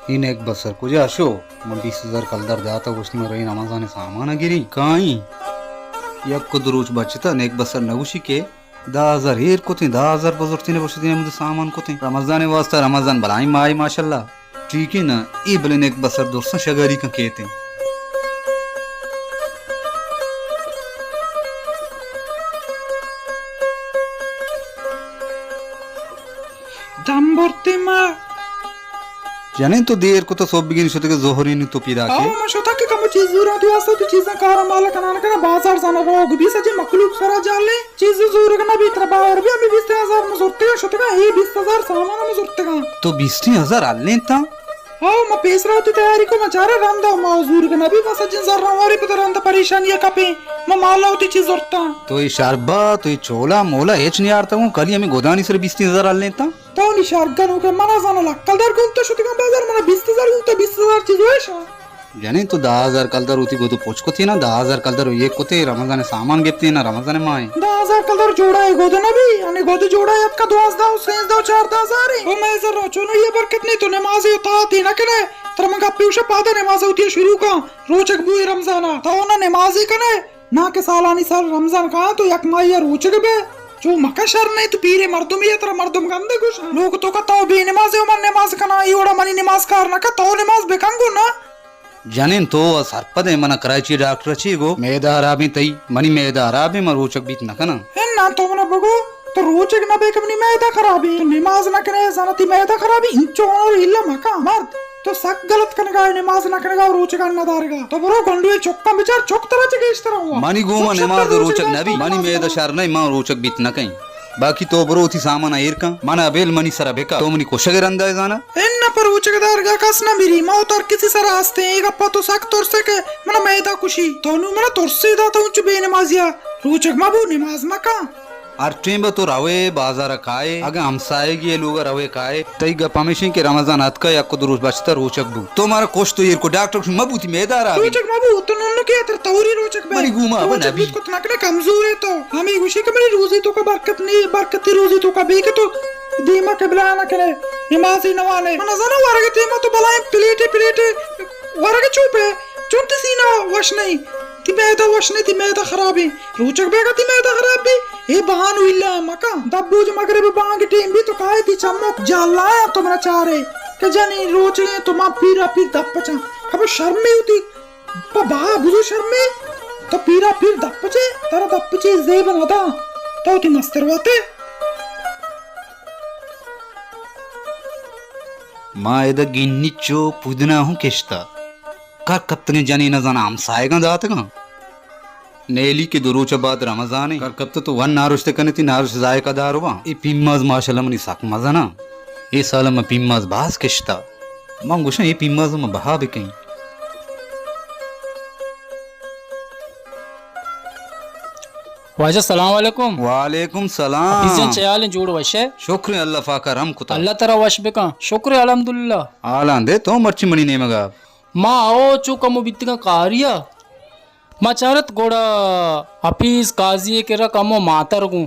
اے نیک بسر کجا شو؟ من بیست ہزار کلدار داتا، گوشتی من روی رمضان سامان گری کائیں۔ یک دو روچ بچتا، نیک بسر نگوشی کہ دہ ہزار ایر کتیں، دہ ہزار بزرتیں، بشتیں، ہمود سامان کتیں۔ رمضان واسطہ، رمضان بلائیں ماہ ماشاءاللہ۔ ٹھیک ہے نا، اے بلے نیک بسر درساں شگاری کن کیتیں۔ دم برتے ما۔ جنین تو دیر کو تو صبح بگین شتے کہ ظہرین تو پیدا کے۔ آو، من شتا کہ کمو چیز زوراں تو واسطہ تو چیزاں کارا مالا کنان کنا بازار زانا روگ بی سجے مخلوق سرا جالے۔ چیز زورگ نہ بیت، ترا باور بی ہمیں بیست ہزار من زرتگاں شتگاں، اے بیست ہزار سامان من زرتگاں۔ تو بیست ہزار الیں تا؟ ہاو، ما پیسرا وتی تیاری کو، ما چارے رندا ما زورگ نہ بی، ما سجن زراں واری پتہ رندا پریشانی کپیں، ما مالا وتی چیز زرتاں۔ تو اے شربا، تو اے چولا مولا ہچ نیارتا ہوں، کلی ہمیں گودانی سر بیست ہزار الیں تا؟ تو نی شرگنو کہ منا زانا لکل در گون تو شتگاں بازار، منا بیست ہزار گون تو بیست ہزار چیز ویشا۔ جنین تو دہ ہزار کلدار وتی گودو پچ کتیں نا، دہ ہزار کلدار یک کتیں، رمضان سامان گپتیں نا، رمضان ماہیں۔ دہ ہزار کلدار جوڑا اے گودو نہ بی، انی گودو جوڑا یک کا دوازدہ و سیزدہ و چاردہ ہزار ایں۔ او مئے زر چونو یہ برکت نہیں، تو نمازی و طاعتی نہ کنے، ترا من گپی وشا پادا نماز وتی شروع کن، روچک بوئے رمضانا، تو نہ نمازی کنے، نا کہ سالانی سال رمضان کاں تو یک ماہی روچگ بے، چو مکہ شر نہیں تو پیرے مردمی ترا مردم گندے گوش، لوگ تو کا تو بے نمازی و من نماز کنا، ای وڑا منی نماز کار نہ کا، تو نماز بکن گو نا۔ جنین تو ء سرپد ئے، من ء کراچی ء ڈاکٹر ء چی گو؟ معدہ ہرابیں تئی؟ منی معدہ ہرابیں، من روچگ بیت نہ کناں۔ اناں تو من ء بگو، تو روچگ نہ بے کہ منی معدہ خرابیں، تو نماز نہ کنے، زاناں تئی معدہ خرابیں، انچو ہنر الا مکن مرد، تو سک غلط کنگا ئے، نماز نہ کنگا و روچگ ء نہ دارگا۔ تو برو گنڈوے چکاں بچار، چک ترا چہ گیشتر ہوا۔ منی گوما نماز و روچگ نہ بی، منی معدہ شر نہ، من روچگ بیت نہ کئیں۔ باقی تو برو وتی سامان ء ایر کن، من ء ابیل منی سر ء بکا، تو منی کشگ ء رندا ئے زاناں۔ اناں پر روچگ دارگا کس نہ مری، ما وت ہر کسی سر ء ہستیں، اے گپا تو سک ترسے کہ من ء میدہ کشی، تو نوں من ء ترسے دات انچو بے نمازیا، روچگ مہ بو، نماز مہ کن۔ ہر ٹیم ء تو روے بازار ء کائے، اگاں ہمساہگی ء لوگ ء روے کائے، تئی گپ ہمیش انت کہ رمضان اتکا یک دو روچ بچتا روچگ بو، تو مارا کشت و ایر کو، ڈاکٹر گوشت مہ بو تئی میدہ ہرابی۔ روچگ مہ بو، تو نوں کہ تر توری روچگ بے۔ منی گوما ابا روچگ نبی۔ بیت کت نہ کنے، کمزور ئے تو۔ ہمے گوشی کہ منی روزی توکا برکت نی، برکتی روزی توکا بے کہ تو دیما قبلہ نہ کنے، نمازی نہ وانے۔ من نزاناں ورگ دیما تو بلائیں پلیٹے پلیٹے ورگ چوپے، چون تئی سینہ وش نہیں، تئی میدہ وش نہیں، تئی میدہ خرابیں۔ روچگ بیگا تئی میدہ خراب بی، اے بہانو الا مکن۔ دبوج مغرب بانگ ٹیم بی تو کائے تئی چمک جالا تو منا چارے کہ جنی روچگیں تو من پیرا پیر دپ پچاں۔ ابا شرمے ہوتی۔ پہ بہا بزو شرمے، تو پیرا پیر دپ پچے، ترا دپ پچے زیب ندا، تو وتی مستر واتے۔ ما ادا گینی چو پودنا ہوں کشتا۔ کر کپتگیں جنین زانا ہمسایگاں داتگاں۔ نیلی کہ دو روچ بعد رمضان ایں۔ کر کپت تو ون نارشت کنے تئی نارشت ذائقہ دار ہوا۔ اے پیماز ماشاءاللہ منی سک مزنا۔ اے سال من پیماز باز کشتا۔ من گوشاں اے پیماز من بہا بکیں۔ واجہ سلام علیکم۔ وعلیکم سلام۔ حفیظ جان چے حال ایں، جوڑ وش ئے؟ شکر ایں اللہ پاک ء رحم کتا۔ اللہ ترا وش بکن۔ شکر ایں الحمدللہ۔ حالاں دے تو مرچی منی نیمگا۔ ما او چو کمو بیتگاں کاریا۔ ما چارت گڑا حفیظ قاضی ء کرا کمو ماتر گوں۔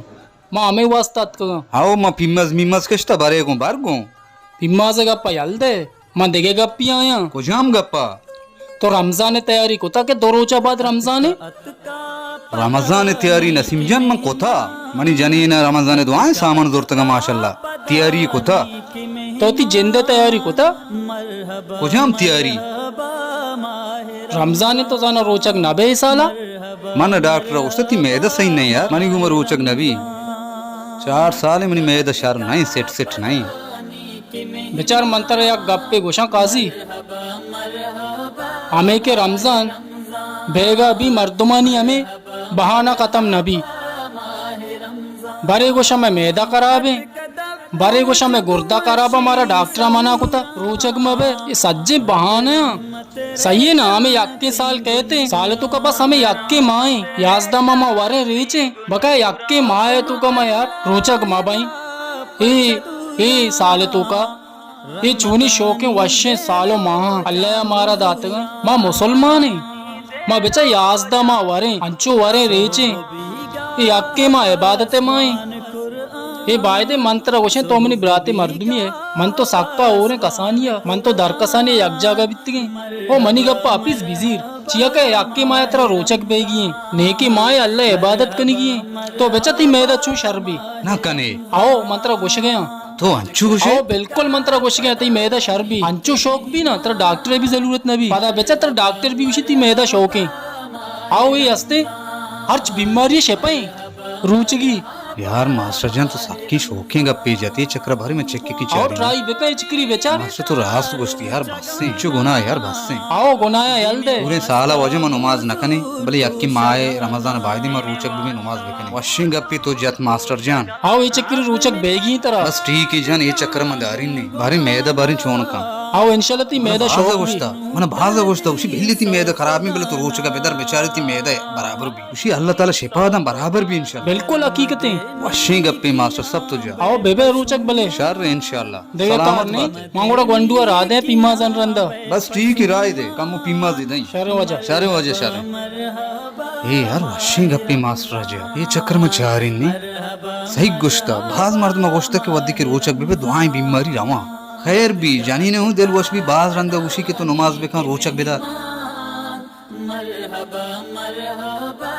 ما ہمے واسطہ اتکگاں۔ ہاو، ما پیماز میماز کشتہ، برے گوں بر گوں۔ پیماز ء گپا یل دے، ما دگہ گپی آیاں۔ کجام گپا؟ تو رمضان ء تیاری کتا کہ دو روچ ء بعد رمضان ء؟ رمضان ء تیاری نسیم جان من کتا۔ منی جنین ء رمضان ء دعائیں سامان زرتگاں ماشاءاللہ۔ تیاری کتا۔ تو تی جند ء تیاری کتا؟ کجام تیاری؟ رمضان ء تو زانا روچگ نہ بے سالا؟ من ڈاکٹر ء گوشت تئی معدہ صحیح نہ یار، منی گوما روچگ نہ بی۔ چار سال منی معدہ شر نہ، سٹ سٹ نہ۔ بچار من ترا یک گپے گوشاں قاضی، ہمے کہ رمضان بیگا بی مردمانی ہمے بہانہ ختم نہ بی۔ برے گوشاں مئے معدہ خراب ایں، برے گوشاں مئے گردہ خراب ایں، مارا ڈاکٹر ء منع کتا روچگ مہ بے۔ اے سجیں بہانہ آں۔ صحیح ایں نا، ہمے یکیں سال کئیت ایں، سال ء توکا بس ہمے یکیں ماہ ایں، یازدہ ماہ ما وریں ریچیں، بقایا یکیں ماہ ء توکا ما یار روچگ مہ بئیں۔ اے، اے سال ء توکا اے چونیں شوکیں وشیں سال و ماہاں اللہ ء مارا داتگاں۔ ما مسلمان ایں، ما بچا یازدہ ماہ وریں، انچو وریں ریچیں، اے یکیں ما عبادت ء ماہ ایں۔ اے بایدے من ترا گوشیں، تو منی براتے مردمی ئے، من تو سک پہ ہوریں کسانی ء، من تو درکسانی ء یک جاگہ بیتگیں۔ او منی گپ ء حفیظ بزیر، چیا کہ یکے ماہ ء ترا روچگ بیگی ایں، نیکیں ماہ ء اللہ ء عبادت کنگی ایں۔ تو بچا تئی میدہ چون شر بی؟ نہ کنے۔ او من ترا گوشگیاں۔ تو انچو گوشے؟ او بالکل من ترا گوشگیاں، تئی میدہ شر بی۔ انچو شوک بی نا، ترا ڈاکٹر ء بھی ضرورت نہ بی۔ پدا بچا ترا ڈاکٹر بھی گوشی تئی میدہ شوکیں۔ او اے ہستیں ہرچ بیماری ء شپہ ایں۔ روچگی۔ یار ماسٹر جان، تو سکیں شوکیں گپے جت، اے چکر ء بارے من چک کی آؤ چاریں۔ ٹرائی بکن، اے چکری بچار۔ ماسٹر تو راست گوشتی یار، بس ایں۔ چو گناہ یار، بس ایں۔ آؤ گناہ ء یل دے۔ پوریں سال ء واجہ من نماز نہ کنیں، بلے یکے ماہ رمضان ء بایدیں من روچگ ببیں نماز بکنیں۔ وشیں گپے تو جت ماسٹر جان۔ آؤ اے چکری روچگ بیگی ترا۔ بس ٹھیک ہے جان، اے چکر ء من داریں نی۔ باریں میدہ باریں چون کن۔ آؤ انشاءاللہ تئی میدہ شوک بی۔ من باز گوشتا، من باز گوشتا، اسی بھلی تئی میدہ خراب ایں، بلے تو روچگ ء بدر بچارے تئی میدہ برابر بی۔ گوشی اللہ تعالی شفا داں برابر بی انشاءاللہ۔ بالکل حقیقتیں۔ وشیں گپے ماسٹر، سب تو جا۔ آؤ بے بے روچگ بلے۔ شر انشاءاللہ۔ دگہ سلامت کار نہیں۔ باتے۔ من گڑا گونڈو ء را دیں پیمازان رندا۔ بس ٹھیک ہے، راہ دے، کمو پیمازی دیں۔ شر واجہ۔ شر واجہ، شر۔ اے یار وشیں گپے ماسٹر جا۔ اے چکر من چاریں نی۔ صحیح گوشتا۔ باز مردم گوشتا کہ ودی کہ روچگ بے بے دعائیں بیماری رواں۔ خیر بی، جنین ہوں دل وش بی، باز رندا گوشی کہ تو نماز بکن، روچگ بدار۔ مرحبا، مرحبا،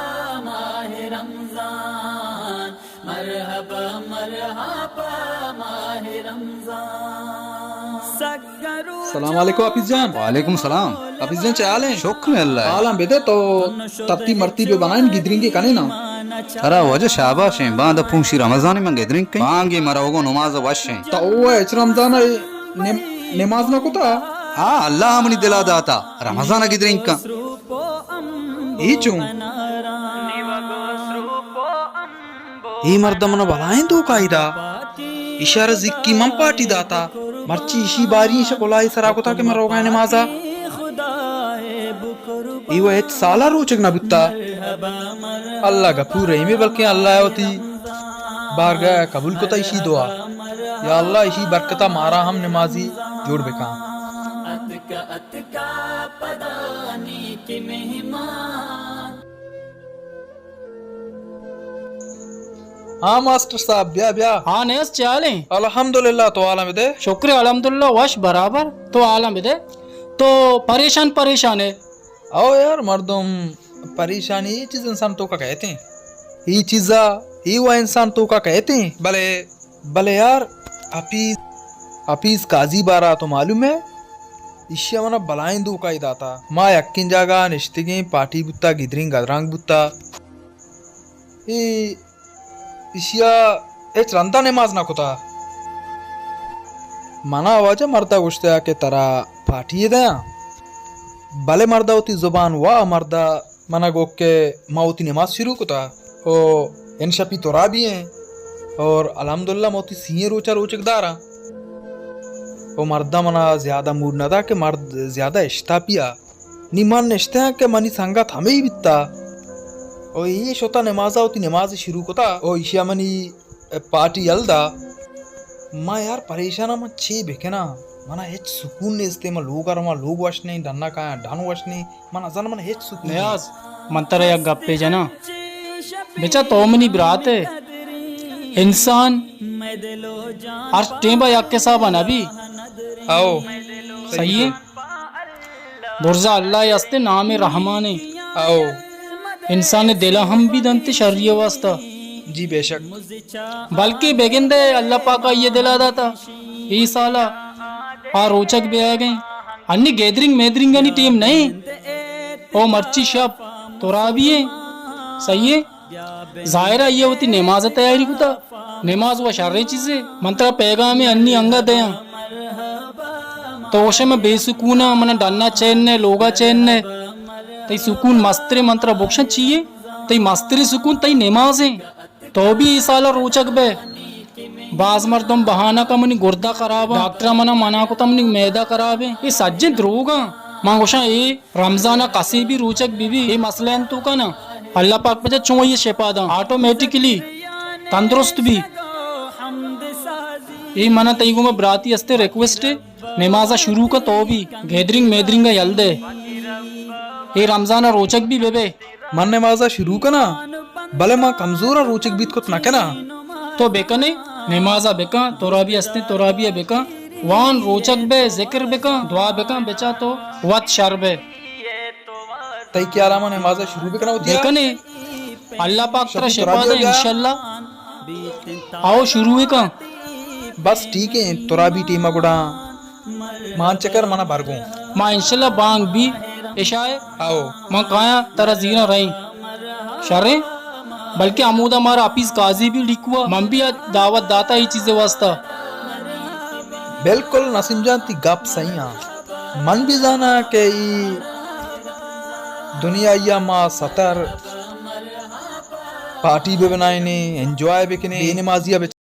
ماہ رمضان۔ مرحبا، مرحبا، ماہ رمضان۔ سلام علیکم حفیظ جان۔ وعلیکم سلام۔ حفیظ جان، چے حال ایں؟ شکر اللہ۔ حالاں بدے، تو ترتیب مرتیب بنائیں، گدرینگے کنیں نا۔ ترا واجہ شاباش ایں، باندا پونشی رمضان من گدرینگ کئیں۔ بانگے مرا وگو نماز وش ایں۔ تو او اچ رمضان نم-، نماز نہ کتا؟ ہاں، اللہ منی دلا داتا، رمضان گدرینگ کن۔ اے چون؟ اے مرد ء من ء بلاہیں دھوکہ ء دا۔ ایشی ء را زکی من پارٹی داتا۔ مرچی ایشی باری ایش ء کلاہ ء سرا کتا کہ من روگاں نماز ء۔ اے و ہچ سال ء روچگ نہ بوتا۔ اللہ گپور رحیمے، بلکیں اللہ ء وتی بارگاہ ء قبول کتا ایشی دعا۔ یا اللہ، ایشی برکت ء مارا ہم نمازی جوڑ بکاں۔ ہاں ماسٹر صاحب، بیا، بیا۔ ہاں نیز، چے حال ایں؟ الحمدللہ، تو حالاں بدے۔ شکر الحمدللہ، وش برابر، تو حالاں بدے۔ تو پریشان، پریشان ئے؟ او یار، مردم پریشانی، اے چیز انسان توکا کئیت ایں۔ اے چیزا، اے وا انسان توکا کئیت ایں، بلے بلے یار، حفیظ، حفیظ قاضی بارہ تو معلوم ہے؟ ایشی ء من ء بلاہیں دھوکہ ء داتا۔ ما یکیں جاگہ ء نشتگیں، پارٹی بوتا، گدرینگ گدرانگ بوتا۔ اے ایشی ء ہچ رندا نماز نہ کتا۔ من ء واجہ مرد ء گوشتہ کہ ترا پارٹی ء دیاں، بلے مرد ء وتی زبان وا، مرد ء من ء گوک کہ ما وتی نماز شروع کتا و انشپی ترا بھی ہیں اور الحمدللہ ما وتی سیئیں روچا روچگ داراں۔ و مردا من ء زیادہ موڈ نہ دا کہ مرد زیادہ اشتاپی آ۔ نی من نشتہ آں کہ منی سنگت ہمے بیتا و اے شتا نمازا وتی نماز شروع کتا و ایشیا منی پارٹی یل دا۔ ما یار پریشان آں، من چے بکناں؟ من ء ہچ سکون نیست، من لوگ ء رواں، لوگ وش نہیں، ڈن ء کایاں، ڈن وش نہیں، من نزاناں من ء ہچ سکون نیست۔ نیاز، من ترا یک گپے جناں، بچا تو منی برات ئے، انسان ہر ٹیم ء یک حساب ء نہ بی۔ او، صحیح ہے۔ برزا اللہ ء ہستے، نام رحمان ء۔ او۔ انسان ء دل ء ہم بی دنت شری ء واسطہ۔ جی بے شک۔ بلکہ بگندے اللہ پاک ء یہ دل ء داتا۔ اے سال ء آ روچگ بیاگیں۔ انی گیدرنگ میدرنگ انی ٹیم نہیں۔ او مرچی شپ ترا بھی ہے۔ صحیح ہے۔ ظاہر ہے، آئی ء وتی نماز ء تیاری کتا۔ نماز و شریں چیزے۔ من ترا پیغام انی انگا دیاں۔ تو گوشے من بے سکون آں، من ڈنا چین نے، لوگا چین نے۔ تئی سکون مسترے، من ترا بگشاں چی اے؟ تئی مسترے سکون تئی نماز ایں۔ تو بھی اے سال ء روچگ بے۔ باز مردم بہانہ کا منی گردہ خراب آں، ڈاکٹر ء منا منع کتا منی معدہ خراب ایں۔ اے سجیں دروگ آں۔ من گوشاں اے رمضان ء کسے بھی روچگ بہ بی، اے مسئلہ انت تو کنا۔ اللہ پاک پجا چون یہ شفا داں، آٹومیٹکلی تندرست بی۔ اے منا تئی گوما براتی استے ریکویسٹ ہے، نمازا شروع کا تو بھی گیدرنگ میدرنگ یل دے۔ اے رمضان ء روچگ بھی بہ بے۔ من نمازا شروع کنا، بلے من کمزور ء روچگ بیت کت نہ کنا۔ تو بہ کنے؟ نمازا بکن، ترا بھی استیں، ترا بھی بکن۔ وان، روچگ بے، ذکر بکن، دعا بکن، بچا تو وت شر بے۔ تئی خیالا ما نمازا شروع بکناں وتی؟ بکنے۔ اللہ پاک ترا شپا دے، انشاءاللہ۔ آؤ، شروع کن۔ بس ٹھیک ہے، ترا بھی ٹیما گڑا۔ مان چکر منا برگوں۔ ما انشاءاللہ بانگ بھی عشاء۔ آؤ۔ من کایاں ترا زیراں رئیں۔ شریں؟ بلکہ ہمودا مارا حفیظ قاضی بھی ڈیکوا۔ من بھی دعوت داتا ای چیزے واسطہ۔ بالکل نسیم جان، تی گپ صحیح آں۔ من بھی زاناں کہ ای دنیایا ما ستر پارٹی بہ بنائینیں، انجوائے بکنیں، بے نمازیا بہ